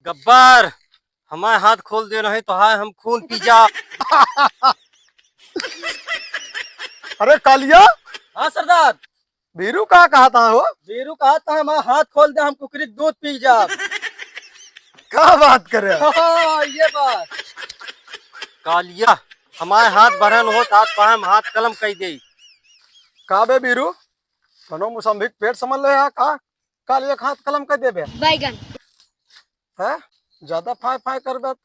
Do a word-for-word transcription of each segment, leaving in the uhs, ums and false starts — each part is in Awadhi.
गब्बर, हमार हाथ खोल दे नहीं तो हाय हम खून पी जा। अरे कालिया। हाँ सरदार। बीरू का कहत हो? बीरू कहत है, हमार हाथ खोल दे, हम कुकरी के दूध पी जा। का बात करे? हाँ, ये बात। कालिया, हमार हाथ बरन होत, हाथ पाए हम हाथ कलम कई दे। का बे बीरू, कनो मुसम्भी के पेट समझ ले हा का? कालिया के हाथ कलम कई देबे। बैगन। हैं? ज्यादा फाय फाय करबे त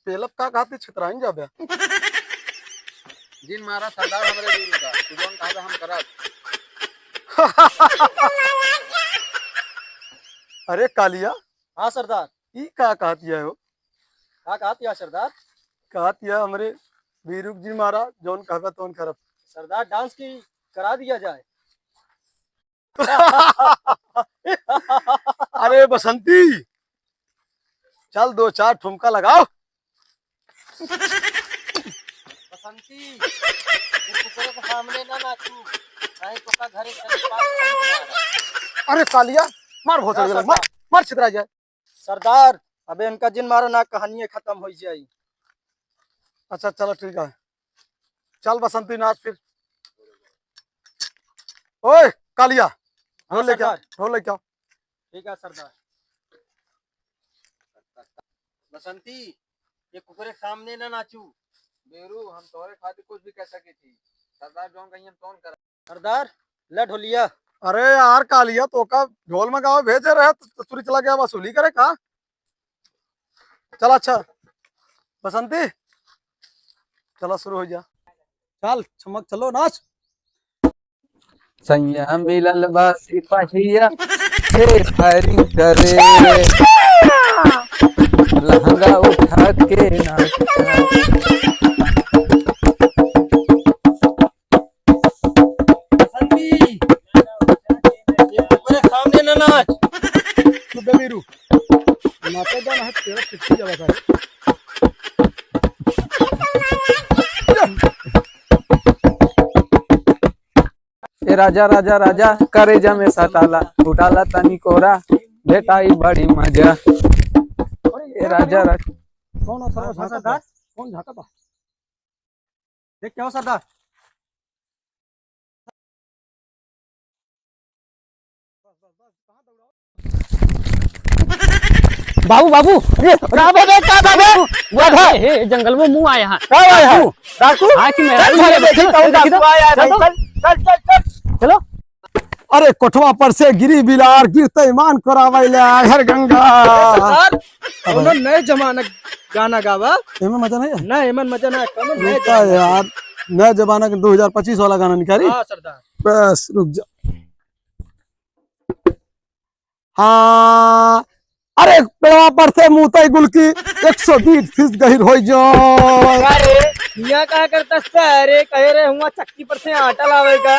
पेलव का कहती छितराइन जाबे। जिन मारा सरदार हमरे गुरु का, तू जौन कहबे हम करब। अरे कालिया। हाँ सरदार। ई का कहतिया हो? का कहतिया सरदार? कहतिया हमरे बीरू जी मारा, जौन कहबे तौन करब। सरदार डांस की करा दिया जाए। अरे बसंती, चल दो चार ठुमका लगाओ। बसंती, ये कुकुरों के सामने ना नाचू, नहीं तो का घरे चले पास नहीं तुम्हारा। अरे कालिया, मार भोसड़ी हाँ, वाला, मार, सरदार। मार छितरा जाए। सरदार, अबे इनका जिन मारो ना, कहानियाँ खत्म हो जाई। अच्छा, चलो ठीक है, चल बसंती नाच फिर। ओए कालिया, ढोल हाँ, लेके आओ, सरदार। ढोल लेके आओ। ठीक है सरदार। बसंती, ये कुकुरे के सामने ना नाचू। बेरू, हम तोरे खातिर कुछ भी कर सके थी। सरदार जौन कहीं हम तौन कर। सरदार, ले ढोलिया। अरे यार कालिया, तो का ढोल मंगावे भेजे रहे, तो, तो चुरी चला गया वसूली करे का? चला अच्छा बसंती, चला शुरू हो जा। चल छमक चलो नाच। सैया मिलल बा सिपहिया, हे firing करे, लहंगा उठा के नाच। बसंती, ये कुकुरे सामने ना नाच। चुप बे बीरू। नाचे जाना है, तेरा पिट्ठी जला था। ए राजा, राजा, राजा, करेजा में सटाला, उठाला तनी कोरा, बेटा ई बड़ी मजा। ए राजा, राजा। कौन है सरवा हाँ, झांका सरदार। बा? कौन झांका बा? देख क्या हो सरदार? बाबू, बाबू, ए, का बे, बे, का बे, बे? बाबू, वाह, वाह। हे, हे, जंगल में मुंह आया है। का आया है? डाकू। डाकू? हाँ, कि मेरा चल, भी चल, मेरा देखी, भी कौन देखी डाकू तो। आया है, चल भाई, तो। चल, चल, चल, चल। चलो। अरे, कोठवा पर से गिरी बिलार, गिरते ईमान करावैले, हर गंगा। सरदार, कौनो नए जमाना गाना गावा। एमे मजा नहीं है? ना, एमन मजा ना, कौनो नए रुका जमाना। यार, नए जमाना के दो हज़ार पच्चीस वाला गाना निकाली। हाँ, सरदार। बस, रुक जा। हाँ, अरे पेड़वा पर से मुतई गुलकी एक सौ बीस फीट गहिर होई जो। अरे, हिया का करता सारे? कहे रहे हुआ चक्की पर से आटा लावे का।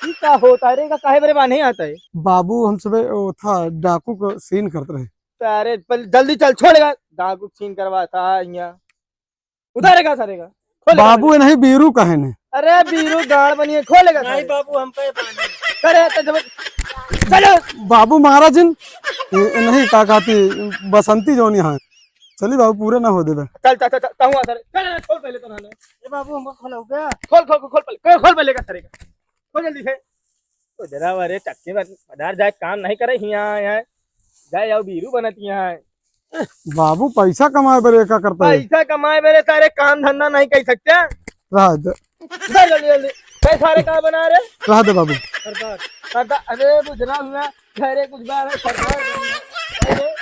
ई का होता रे, का काहे बरे बान्हे आता है? बाबू, हम सुबह वो था डाकू को सीन करत रहे। अरे, पहले जल्दी चल, छोड़ेगा। डाकू सीन करवा था हिया। उतारेगा सारे का, खोलेगा बाबू, सारे। नहीं, बीरू कहे ने? अरे, बीरू गाड़ बनिए, खोलेगा नहीं सारे। बाबू, हम पे पानी। अरे, तो जब, चलो। बाबू महाराज इन, ए, ए, नहीं, का कहती, बसंती जौन यहाँ। चली बाबू, पूरे ना हो देबे। चल, चल, चल, चल, कहूँ आ सारे। चल, चल, खोल पहले तो ना। ए बाबू, हमको खोलाओ क्या? खोल, खोल, खोल, खोल पहले, खोल, खोल पहले का सारे का। खोल जल्दी से। तो जरा अरे चक्के में पधार जाए, काम नहीं करे, हियाँ आए हैं। जाए आओ बीरू बनत हियाँ है। बाबू, पैसा कमाए बरे का करता है? पैसा कमाए बरे सारे काम धंधा नहीं कर सकते। रह दे। चल जल्दी जल्दी। कई सारे का बना रे? रह दे बाबू। सरदार, सरदार, अरे बुझना हुआ, घरे कुछ बार है सरदार। अरे,